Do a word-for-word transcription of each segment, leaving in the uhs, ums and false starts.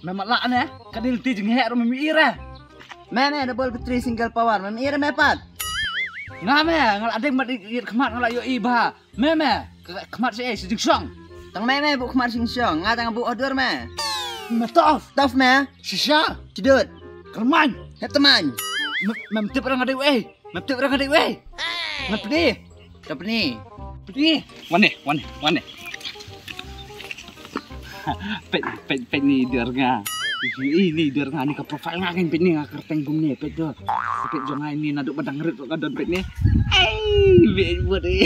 Me mat lah ne, ka dil ti jing hek rum me ira. Me me double battery single power, me ira me pat. Nga me, nga la ding mat ïit khmat nga la ïohi bha. Me me, ka khmat si eh, si jingsong. Tang me me bu khmat jingsong, nga tang bu odur me. Me tof. Tof me. Shisha. Tidut. Kerman. Hep teman. Me, me tip orang ada eh. Me tip orang ada eh. Me pedi. Dah pedi. Pedi. Wane, wane, wane. Pet, pet, pet ni dia nga. Ih, ni dia nga ni ka profile nga kan pet ni nga kerteng gum ni pet tu. Pet jong ai ni naduk badang rit ka don pet ni. Ai, bet buat eh.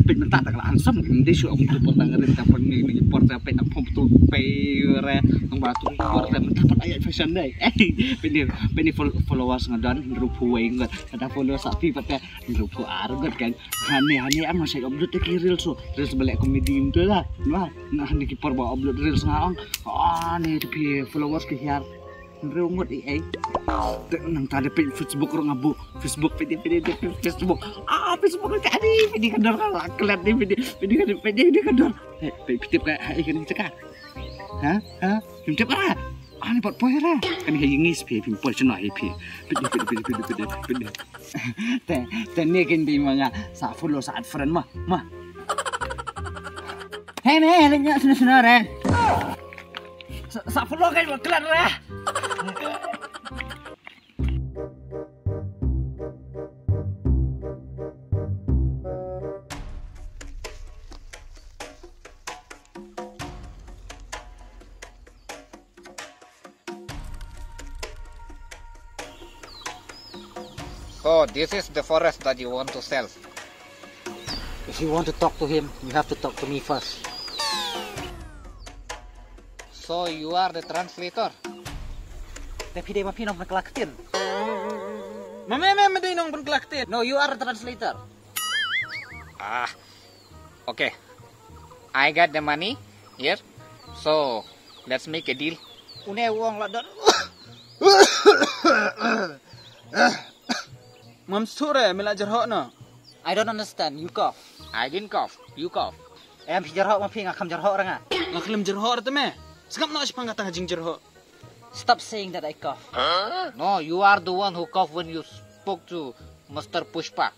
Pet mentah tak lah handsome kan dia suruh aku tu badang rit tak pernah ni ni por tak pet nak pom tu pe re. Tang ba tu por tak mentah pat ayat fashion dai. Pet ni, pet ni fol-, followers nga don hynriew phew wei ngut. Kata followers api pat hynriew phew ar ngut kan. Hani, hani, am masih upload ki reels so. Reels balik komedi tu lah. Wah, nah ni ki por ba upload reels nga ong. Ah, ni tu pi followers ki hiar. Hynriew ngut i ai. Te nang tadi pi Facebook rong abu. Facebook pi di, pi di, pi di, Facebook. Ah, Facebook ka di, pi di ka dor ka kelat di, pi di, pi di ka dor, pi di, pi di ka dor. Eh, pi tip ka, hai kan cakap. Ha? Ha? Pim tip ka? Ah, ni pat poi ra. Kan hai ngis pi, pim poi chno hai pi. Pi di, pi di, pi di, pi di, pi di, pi di. Te, te ni kin di ma nga sa follow sa add friend ma, ma. Hey me, le nya sna sna re. Sa, sa follow kai ma klan re. So, this is the forest that you want to sell? If you want to talk to him, you have to talk to me first. So, you are the translator? Te phi dei ma phi nongpynkylla ktien? Ma me, me, me dei nongpynkylla ktien. No, you are the translator. Ah, okay. I got the money here. So, let's make a deal. Une u ong la don. Mam sure me la jerhok no. I don't understand. You cough. I didn't cough. You cough. Em phi jerhok ma phi, nga kham jerhok ra nga. Nga khlem jerhok ra te me. Sngap no shipang kata ka jingjerhok. Stop saying that I cough. No, you are the one who cough when you spoke to Mister Pushpa.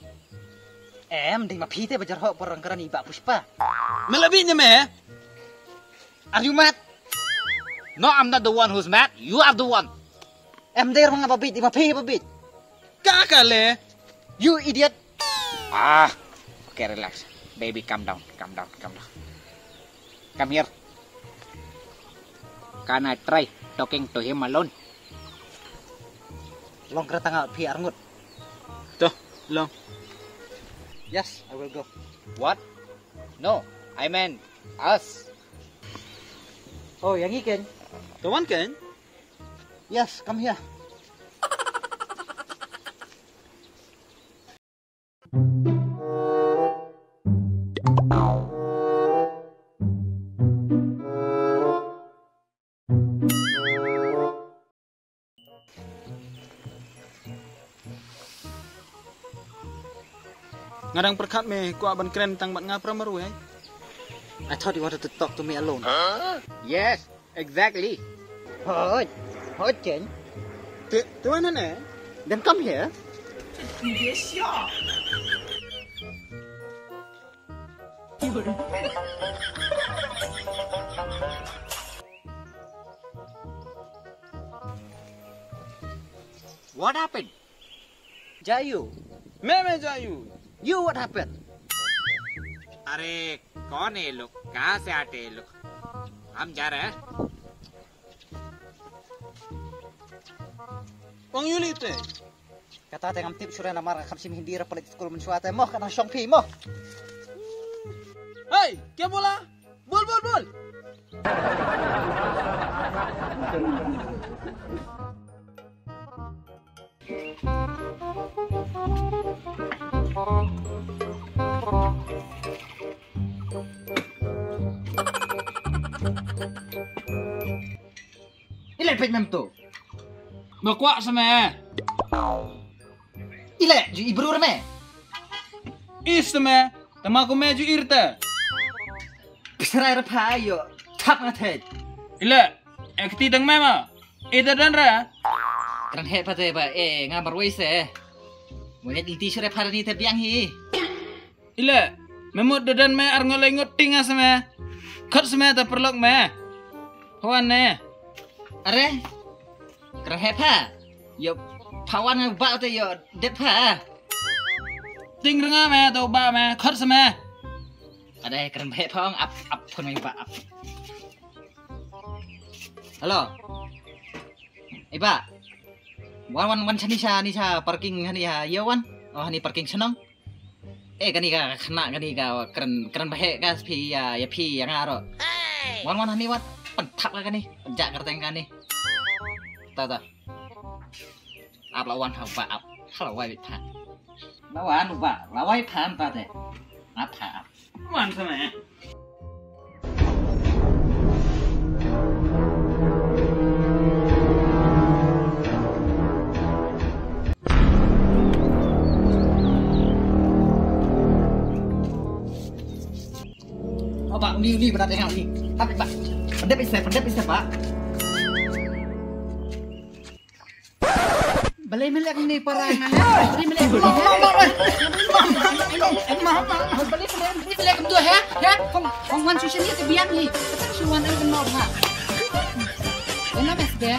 Em, dei ma phi te ba jerhok por rang kren i Bah Pushpa. Me la bit ne me? Are you mad? No, I'm not the one who's mad. You are the one. Em, dei ma nga ba bit, dei ma phi ba bit. Ka ka le. You idiot. Ah, okay, relax. Baby, calm down, calm down, calm down. Come here. Can I try talking to him alone? Long kra tang phi arngut. To, long. Yes, I will go. What? No, I meant us. Oh, yang i ken. To wan ken? Yes, come here. Nga dang pyrkhat me kwah ban kren tang bad nga para marwei. I thought you wanted to talk to me alone. Yes, exactly. Hoi, hoi chen. Te, te wan ne? Then come here. What happened? Jayu. Me me Jayu. You, what happened? अरे कौन है ये लोग? कहाँ से आते हैं ये लोग? हम जा रहे हैं। Ong yuli te. Kata te ngam tip shuren namar nga kham shim Hindi ra palit skul mynshuwa te mo ka nang shong phi mo. Hey, kya bola? Bol, bol, bol. Ile pek mem tu. Ba kwah sa me. Ile ju i bru me. Is me. Tama ko me ju irte. Psrai ra pha yo. Thap nga the. Ile. E kti dang me ma. E da dan ra. Kren he pa te ba e nga marwei se. Mo ya dil ti sure pa ni te biang hi. Ile, me mut da dan me ar ngolei ngot tinga se me. Khot se me ta perlok me. Hwan ne. Are. Kren he pa. Yo pa wan nga ba te yo det pa. Ting renga me to ba me khot se me. Are kren he pa ong ap ap phone me ba ap. Hello. Iba. Wan wan wan chani cha ni cha parking hani ha yo wan. Oh hani parking senong. Eh kani ka khana kani ka kren kren bahe ka phi ya ya phi ya nga ro. Wan wan hani wan. Pen thap ka kani. Pen jak kerteng kani. Ta ta. Ap la wan ha ba ap. Ha la wai pha. La wan ba la wai pha ta te. Ap pha ap. Wan sa me. Oh, ba, uni, uni, berat ya, uni. Tapi, ba, pendep ise, pendep ise, ba. Balei me leh kumne para nga, ha? Balei me leh kumne, ha? Balei me leh kumne, balei me leh kumne, ha? Ha? Kong, kong wan social media te biang hi. Kata shu wan ai kena, ha? Ena bes be.